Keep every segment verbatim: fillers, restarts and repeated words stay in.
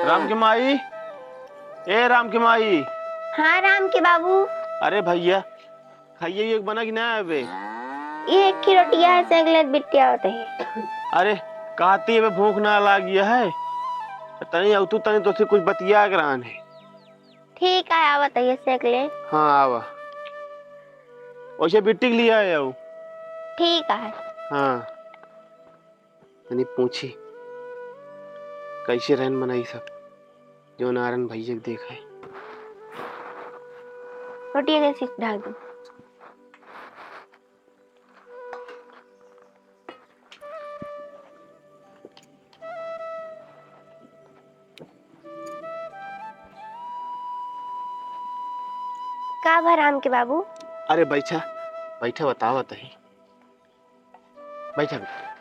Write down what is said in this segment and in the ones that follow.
राम के माई, ए राम के माई। हाँ राम के बाबू। अरे भैया, खाइए, एक बना कि ना आवे? ये एक ही रोटिया है, सेक लेत बिटिया होते हैं। अरे, कहती है भूख ना लागी है, तनी अवतू तनी तोसे कुछ बतिया के रहन है। ठीक है, आवत है, सेक ले। हाँ, आवा। वैसे बिट्टी के लिए आए हो? ठीक है। हाँ। तनी पूछी, कैसे रहन मनाई सब, जो नारन भैया के देखा है। रोटिया के सीट ढाल दो। का भा राम के बाबू? अरे बैठा, बैठा, बतावा तही। बैठा, बैठा।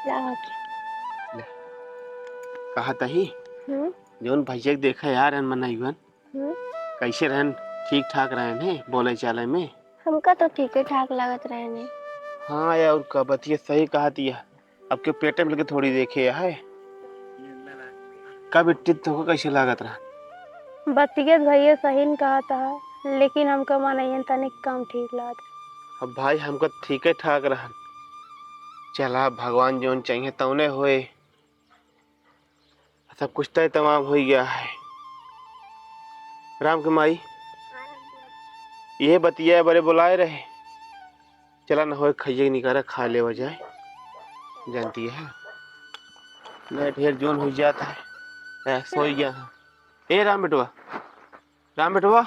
लावा के। ले। कहा तही, हम्म? जौन भैया के देखा यार, अन मनाइवन। हम्म? कैसे रहन? ठीक ठाक रहन है बोले चाले में? हमका तो ठीक ही ठाक लागत रहन है। हाँ यार, और का बतिया सही कहा दिया। अब के पेटे में लेके थोड़ी देखे है। का बिट्टी, तोहका कैसे लागत रहा? बतिया भैया सही न कहत हा, लेकिन हमका मनइयन तनिक कम ठीक लागत रहा। अब भाई, हमका ठीके ठाक रहन। चला, भगवान जौन चाहिए तौने होए। सब कुछ तय तमाम हो गया है। राम के माई, ये बतिया बरे बुलाए रहे। चला न होए, खाइए निकारा, खा लेवा जाए। जानती है, मैं ढेर जोन हो जाता है। ए, सोई गया है। ए राम बेटवा, राम बेटवा।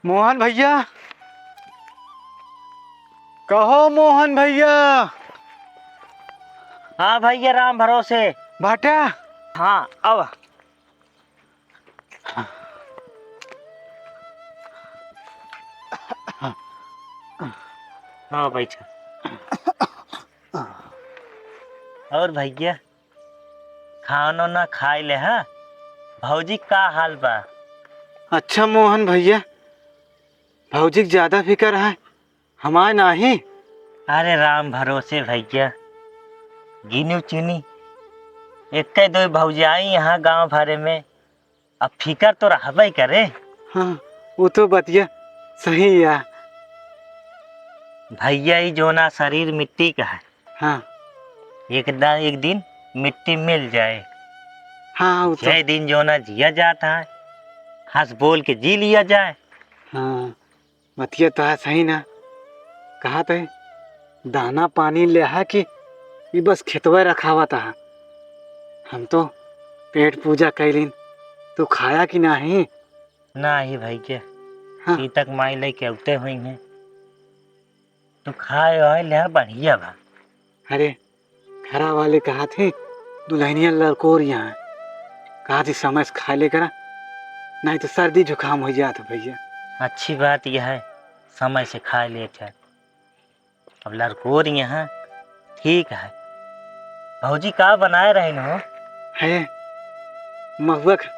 मोहन भैया, कहो मोहन भैया। हाँ भैया, राम भरोसे। भाटा। हाँ, अब। हाँ, बैठा। और भैया, खाना ना खाए ले, हाँ? भौजी का हाल बा? अच्छा मोहन भैया, भौजी के ज्यादा फिकर है, हमारे नाही। अरे राम भरोसे भैया, गिनी चुनी एक दो भौजाई यहाँ गांव भरे में, अब फिकर तो रहबे करे। हाँ, वो तो बतिया सही है। भैया, ई जोना शरीर मिट्टी का है। हाँ। एक दा-, एक दिन मिट्टी मिल जाए। हाँ, वो तो जय दिन जोना जिया जाता है, हंस बोल के जी लिया जाए। हाँ। बतिया तो है सही ना, कहा तो है, दाना पानी ले है कि ई बस खेतवा रखावा था। हम तो पेट पूजा कैलिन, तू खाया कि नाही? नाही भैया, हाँ। सीतक माई लेके औते हुई हैं, तू खाए आए ले, बढ़िया बा। अरे, घरा वाले कहा थे, दुल्हनिया लड़कोर यहाँ है। कहा थे, समय से खा ले करा, नहीं तो सर्दी जुकाम हो जात है भैया। अच्छी बात यह है, समय से खा ले कर। अब लड़कोर यहाँ ठीक है। भौजी का बनाए रहे न हो? है, महुआ क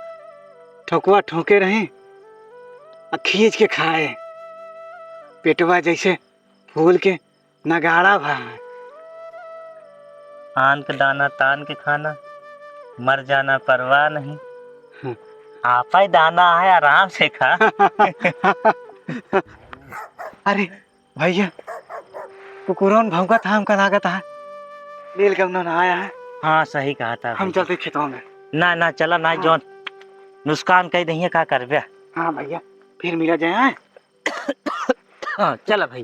ठोकवा ठोके रहे, आ खींच के खाए। पेटवा जैसे फूल के नगाड़ा भा है। आन के दाना तान के खाना, मर जाना परवाह नहीं। हम्म। आपा ही दाना है, आराम से खा। अरे भैया, कुकुरन भौंकत है, हमका लागत है। नील गौना ना आया है। हाँ, सही कहा था हम भैया। चलते खेतवा में। ना, ना, चला ना, हाँ। जौन नुकसान कई दहिए, का करबे? हाँ भैया, फिर मिला जाए, हाँ? हाँ, चला भाई।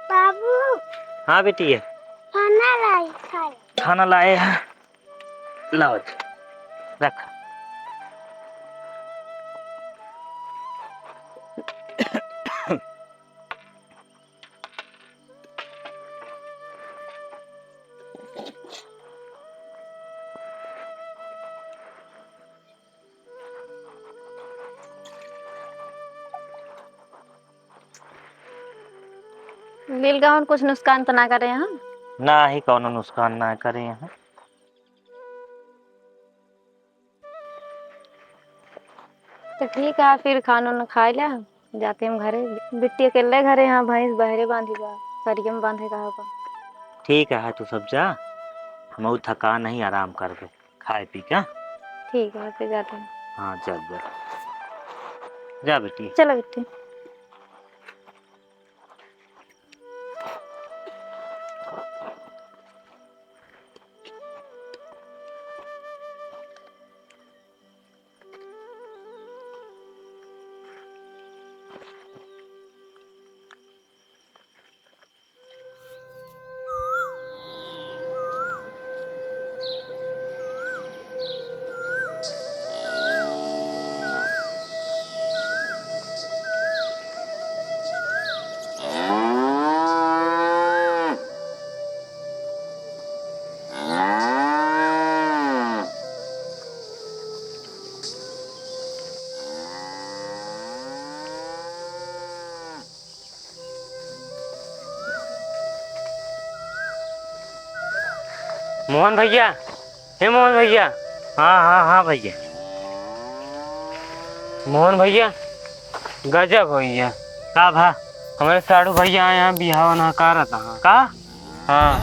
बाबू। हाँ बेटी, ये खाना लाई खाए। खाना लाए हैं, लाओ जी, रख। मिल गवन, कुछ नुकसान तो ना करे हैं? ना ही, कौनो नुकसान ना करे हैं। तो ठीक है, फिर खाना उना खाए ला, जाते हम घरे। बिट्टी अकेले घरे, यहाँ भैंस बहरे बांधी बा, सरिया में बांधे कहा बा। ठीक है, तू सब जा, हम थका नहीं, आराम करबे, खाए पी के। ठीक है, फिर जाते हैं। हाँ, चल जा, जा बेटी। चलो बेटी। मोहन भैया, हे मोहन भैया। हाँ, हाँ, हाँ भैया। मोहन भैया, गजब हो गया। का भा? हमारे साढ़ू भैया आए हैं, बिहाव ना का रहता है। का? हाँ।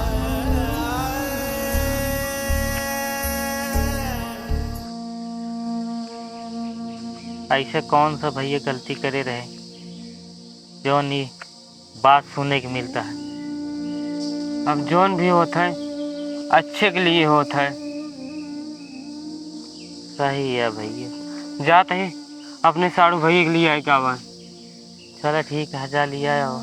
ऐसे कौन सा भैया गलती करे रहे, जौन ई बात सुने के मिलता है। अब जौन भी होत है, अच्छे के लिए होत है। सही है भैया। जात ही अपने साढ़ू भैया के लिए आए का बा। चला ठीक है, जा लिया आओ।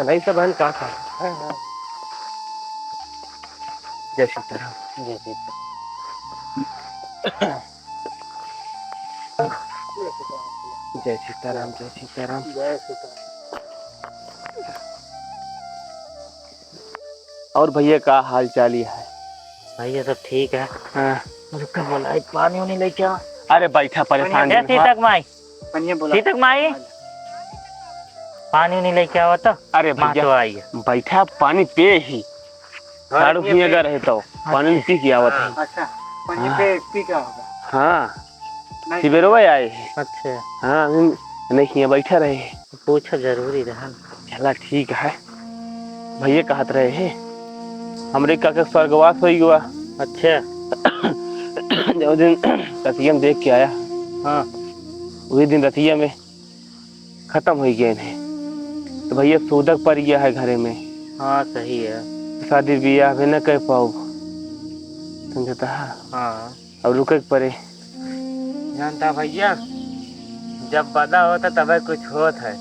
नहीं सब बहन का खा। जय सीताराम। जय सीताराम। जय सीताराम, जय सीताराम। जय सीताराम। और भैया का हाल चाल ही है? भैया सब ठीक है। हाँ। रुका बोला, एक पानी उनी लेके आ। अरे बैठा, परेशान ए, मत हो। सीतक माई। पनिया बोला। सीतक माई। पानी उनी लेके आवा तो। अरे माँ भैया, तो आई है। बैठा, पानी पे ही। हाँ, साढ़ू ये भैया पे। अगर रहे तो पानी अच्छा। पी के आवत है। अच्छा, पानी हाँ। पे पी के होगा। हाँ। नहीं। सिबेरवा आए। अच्छा। हाँ, हम नहीं किया, बैठा रहे। पूछा जरूरी रहा ना। चला ठीक है। भैया कहत रहे हैं, हमरे काका स्वर्गवास हो गवा। अच्छा। जो दिन रतिया में देख के आया, हाँ। वही दिन रतिया में खत्म हो गए हैं। तो भैया सूदक पर गया है घरे में। हाँ, सही है। शादी ब्याह भी न कर पाओ, समझता है? हाँ। अब रुके के पड़े। जानता भैया, जब बदा होता तबे कुछ होत है,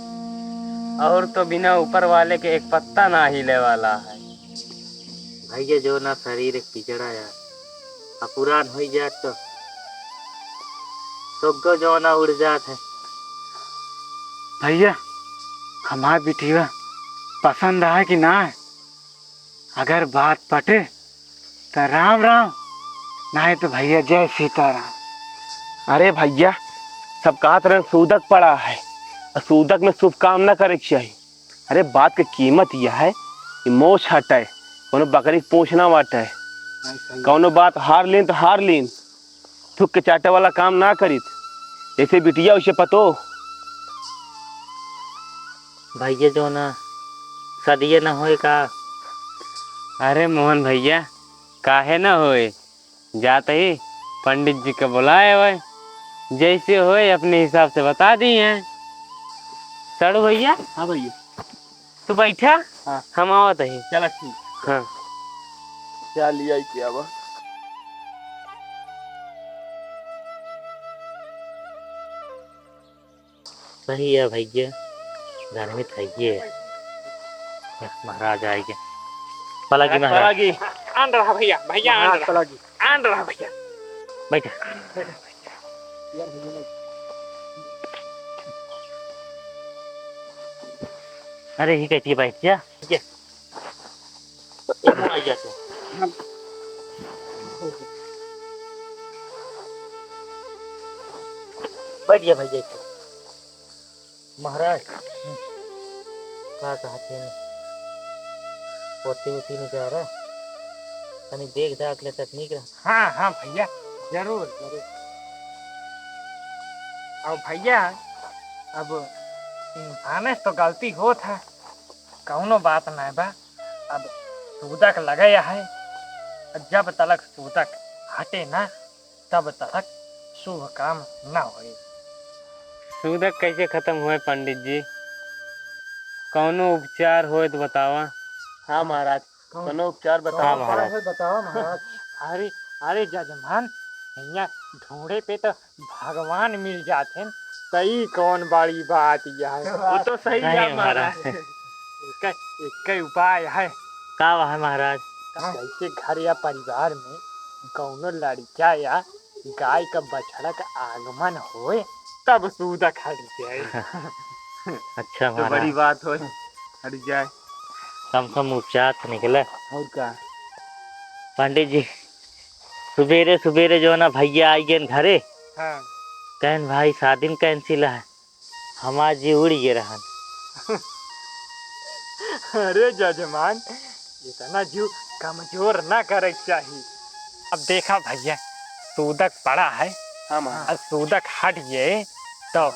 और तो बिना ऊपर वाले के एक पत्ता ना हिले वाला है। भैया जो ना शरीर एक पिछड़ा यार, अब पुरान हो जात तो सोगो जो ना उड़ जात है। भैया, हमार बिटिया पसंद है कि ना है? अगर बात पटे तो राम राम, नहीं तो भैया जय सीताराम। अरे भैया, सब कहत रहे सूदक पड़ा है, और सूदक में शुभ काम ना करे के चाहिए। अरे बात के कीमत यह है कि मोछ हटे, कोनो बकरी के पूँछ ना वाटे। नहीं, सही। कौनो बात हार लेन तो हार लेन, थुक के चाटे वाला काम ना करित, जैसे बिटिया वैसे पतो। भैया जो ना सदिये ना होए का? अरे मोहन भैया, काहे ना होए? जात ही पंडित जी के बुलाए हुए, जैसे होए अपने हिसाब से बता दी हैं। साढ़ू भैया, हाँ भैया। तू बैठा, हाँ। हम आवत ही। चला ठीक। हाँ। क्या लिया क्या बा? सही है भैया, घर में खाइए। महाराज आएंगे। पलागी महाराज। पलागी। आन रहा भैया, भैया आन महाराज रहा। पलागी। आन रहा भैया। बैठ। अरे, ही कहती है, बैठ जा। ठीक है। एक मिनट आ जाते हैं। बैठ जा भैया, एक मिनट। महाराज, का कहत हैं? पोती उती नहीं जा रहा? तनी देख दाख ले तक नीक रहा। हाँ, हाँ भैया, जरूर, जरूर। अब भैया, अब इंसाने से तो गलती होत है, कौनो बात नहीं बा। अब सूदक लगे है, जब तलक सूदक हटे ना, तब तलक शुभ काम ना होई। सूदक कैसे खत्म होए पंडित जी? कौनो उपचार होए तो बतावा। हाँ महाराज, कौन-, कौनो उपचार कौन बतावा। हाँ महाराज। उपचार होए बतावा महाराज। अरे, अरे जजमान, हियाँ ढूंढे पे तो भगवान मिल जात हैं। त ई कौन बड़ी बात यह है? वो तो सही नहीं है महाराज। महाराज। एक, एक उपाय है। का है महाराज? जैसे घर या परिवार में कौनो लड़का या गाय का बछड़ा का आगमन होए, तब सूदक हट जाए। अच्छा तो महाराज। बड़ी बात होए, हट जाए। कम से कम उपचार तो निकले। और का? पंडित जी, सुबेरे सुबेरे जो ना भैया आई गए घरे, हाँ। कहन भाई शादी में कैंसिल है, हमार जी उड़ गए रहन। अरे जजमान, इतना जीव कमजोर ना करे के चाही। अब देखा भैया, सूदक पड़ा है, हाँ, महाराज। अब सूदक हट गए तो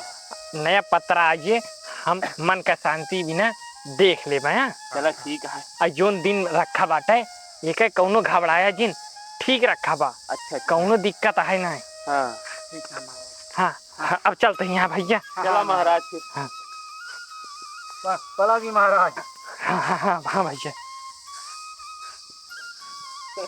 नया पतरा आइए, हम मन का शांति बिना देख ले बया। चला ठीक है। आ जोन दिन रखा बाटे, एके कौनो घबराया जिन, ठीक रखा बा। अच्छा, अच्छा। कौनो दिक्कत है ना। हाँ। हाँ, हाँ, अब चलते हैं यहाँ भैया। चला महाराज फिर। हाँ। प-, पलागी महाराज। हाँ, हाँ, हाँ, हाँ भैया।